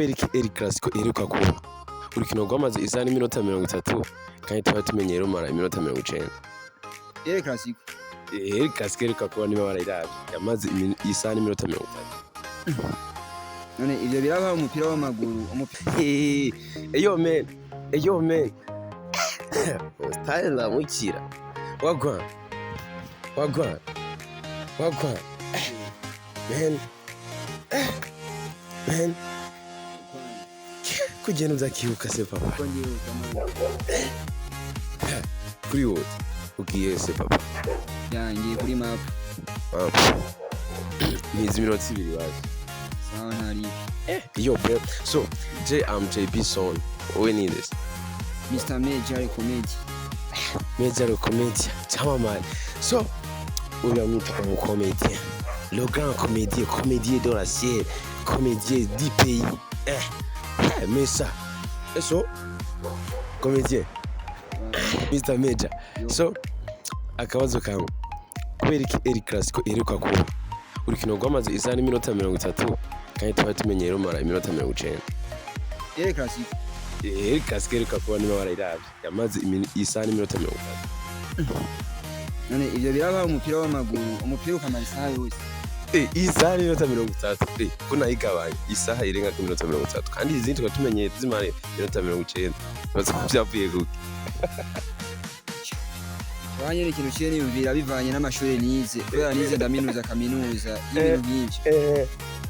Kubera iki El Clasico iheruka kuba urukino rwamaze isaha n'iminota 30, kandi tuba tumenyeye rumara iminota 90? El Clasico? El Clasico iheruka kuba, niba warayiravye, yamaze isaha n'iminota 30. None ivyo biraba umupira w'amaguru, umupira? Eyo man, eyo man, style ndamukira. Wagwan, wagwan, wagwan man, man, kugenda uzakibuka se papa? Ko ndibuka, man. Kuri wowe ugiye se papa? Ya, ngiye kuri map. Ntizi iminota 2 baje. Sawa, ntari. Yo bro, so J am JB Son, wowe ni this? Mr Major Comedy. Major Comedy, cyamamare. So uramwita umucomédien, le grand comédien, comédien de la ciel, comédien du pays, eh, mais ça eso comédien Mr Major. So akabazo kamwe: kubera iki El Clasico iheruka kuba urukino rwamaze isaha n'iminota 30, kandi tuba tumenyeye rumara iminota 90? El Clasico? El Clasico iheruka kuba, niba warayiravye, yamaze isaha n'iminota 30. None ivyo biraba umupira w'amaguru, umupira ukamara isaha yose? Isaha n'iminota 30, ko nayigabanya isaha irenga ku minota 30, kandi izindi tukaba tumenyeye zimara iminota 90. Baza ko vyavuye kuki? Banye ikintu ciye niyumvira bivanye n'amashuri nize, kubera nize ndaminuza kaminuza y'ibintu byinshi.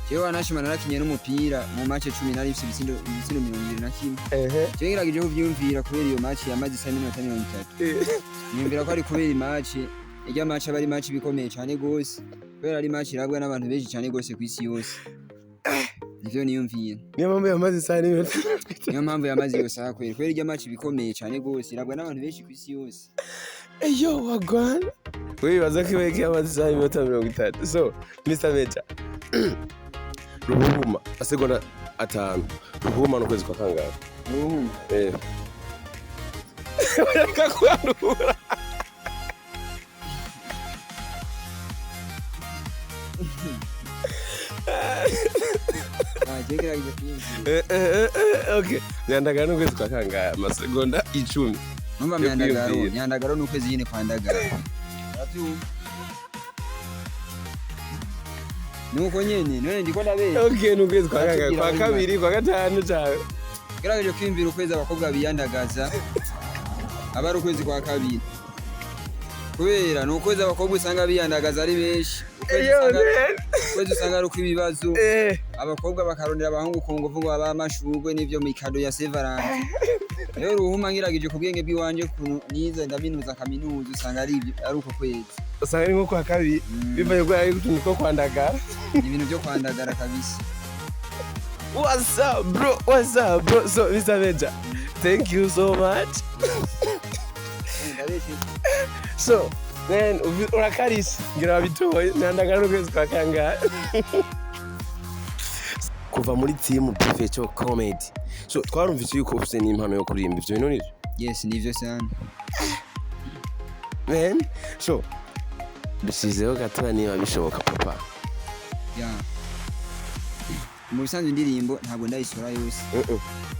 Jewe wanashima narakinye n'umupira mu match 10, nari mfise ibitsindo 21. Jewe ngerageje kuvyiyumvira, kubera iyo match yamaze isaha n'iminota 30, niyumvira ko ari kubera match irya match aba ari match bikomeye cane gose, kubera ari match irabwa n'abantu benshi cane gose kw'isi yose. Nivyo niyumviye. Niyo mpamvu yamaze isaha n'iminota? Niyo mpamvu yamaze iyo saha kweri, kubera irya match bikomeye cane gose, irabwa n'abantu benshi kw'isi yose. Eyo wagwan, wibaza ko iweke yamaze isaha n'iminota 30. So Mr Major, Ruhuma, asegonda 5, Ruhuma n'ukwezi kwa kangahe? Ubu? Eh, reka kuhanura. Ah, je ngerageza kwiyumvira. Okay, Myandagara n'ukwezi kwa kangahe? Amasegonda 10. Numva Yo Myandagaro. kwiyumvira. Myandagaro ni ukwezi nyine kwa Ndagara. Uravyumva? Nuko nyene none ndiko ndabera. Okay, n'ukwezi kwa kangahe? Kwa Atubwira. kabiri, kwa gatanu cawe? Gerageje kwiyumvira, ukwezi abakobwa biyandagaza aba ari ukwezi kwa kabiri, kubera ni ukwezi abakobwa usanga biyandagaza ari benshi. Ukwezi Eyo usanga man. Ukwezi usanga ari ukw'ibibazo, abakobwa bakarondera abahungu ku nguvu ngo babahe amashurwe n'ivyo mikado ya Saint-Valentin. Rero Ruhuma, ngerageje ku bwenge bw'iwanje ukuntu nize ndaminuza kaminuza, usanga ari ibyo, ari uko kwezi. Usanga ari nko kwa kabiri, bivanye ko ari utuntu two kwandagara. Ni ibintu byo kwandagara kabisa. What's up bro, what's up bro? So Mr Major, thank you so much. Ndabeshe? So man, urakarishe ngira wabitoye. Myandagara n'ukwezi kwa kangahe? Kuva muri team Bifecho Comedy. So twarumvise yuko ufise n'impano yo kuririmba. Ivyo bintu nivyo? Yes, nivyo sana. Man, so dusizeho gatoya niba bishoboka papa. Ya, mu bisanzwe indirimbo ntabwo ndayisora yose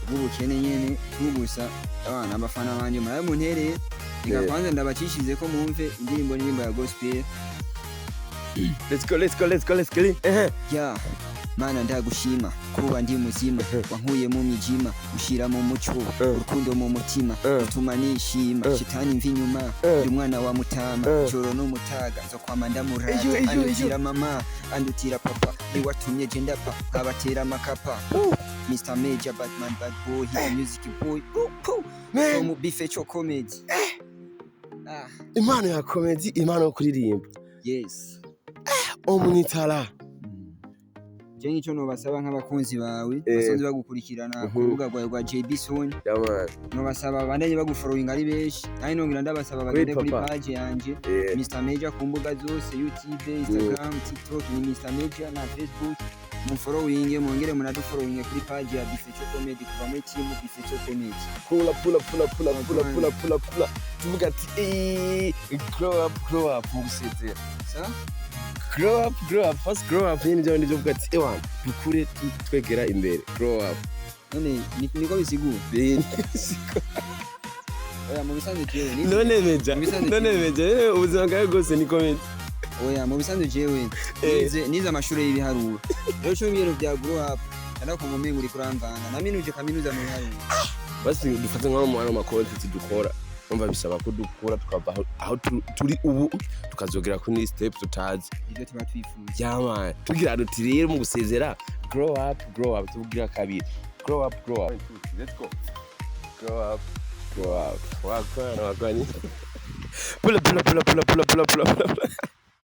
bw'ubukene nyene tugusa abana, abafana banje murabe muntereye reka. Kwanza ndabacishirize ko mwumve indirimbo, n'indirimbo ya gospel. Let's go, let's go, let's go, let's go. Ya Mana, ndagushima kuba ndi muzima, wankuye mu mijima ushira mu muco, urukundo mu mutima utuma nishima, shitani mva inyuma, ndi umwana wa mutama, joro n'umutaga nzokwama ndamurata. Eyo, eyo, eyo. Andutira mama, andutira papa, niwatumye je ndapa nkabatera amakapa. Mr Major Batman bad boy, he music boy. Poo, poo. Man. From Bifecho Comedy. Ah. Impano ya comedy, impano yo kuririmba. Yes. Omunitara. Je nk'ico nobasaba nk'abakunzi bawe basanzwe bagukurikirana ku rubuga rwawe rwa JB Son, Yeah man. nobasaba bandanye bagufollowinga ari benshi, kandi nongera ndabasaba bagende kuri papa. page yanje Mr Major ku mbuga zose, YouTube, Instagram, TikTok ni Mr Major, na Facebook. Mumfollowinge, mwongere munadufollowinge kuri page ya Bifecho Comedy, kuva muri team Bifecho Comedy. Pula pula pula pula pula pula pula pula, tuvuga ati grow up, grow up mu gusezera. Sa. Grow up, grow up, first grow up nyine, byo byo kuvuga ati ewana dukure, twegera imbere, grow up. None niko bisigura? Eh, Oya, mu bisanzwe jewe none meja Mu bisanzwe none meja, ubuzima bwawe bwose ni comedy. Oya, mu bisanzwe jewe nize amashuri y'ibiharuro. Rero cyo ibintu bya grow up ndako umengo uri kuramvanga, naminuje kaminuza mu biharuro. Basi dufate nko mu ano ma content dukora, umva, bisaba ko dukura tukava aho turi ubu, tukazogera kuri step tutazi. Ibyo tuba twifuza. Yama tugira duti rero mu gusezera, grow up, grow up. Tugira kabiri, grow up, grow up. Let's go, grow up, grow up. Wakwana wakwani, pull up, pull up, pull up, pull up, pull up, pull up, pull up.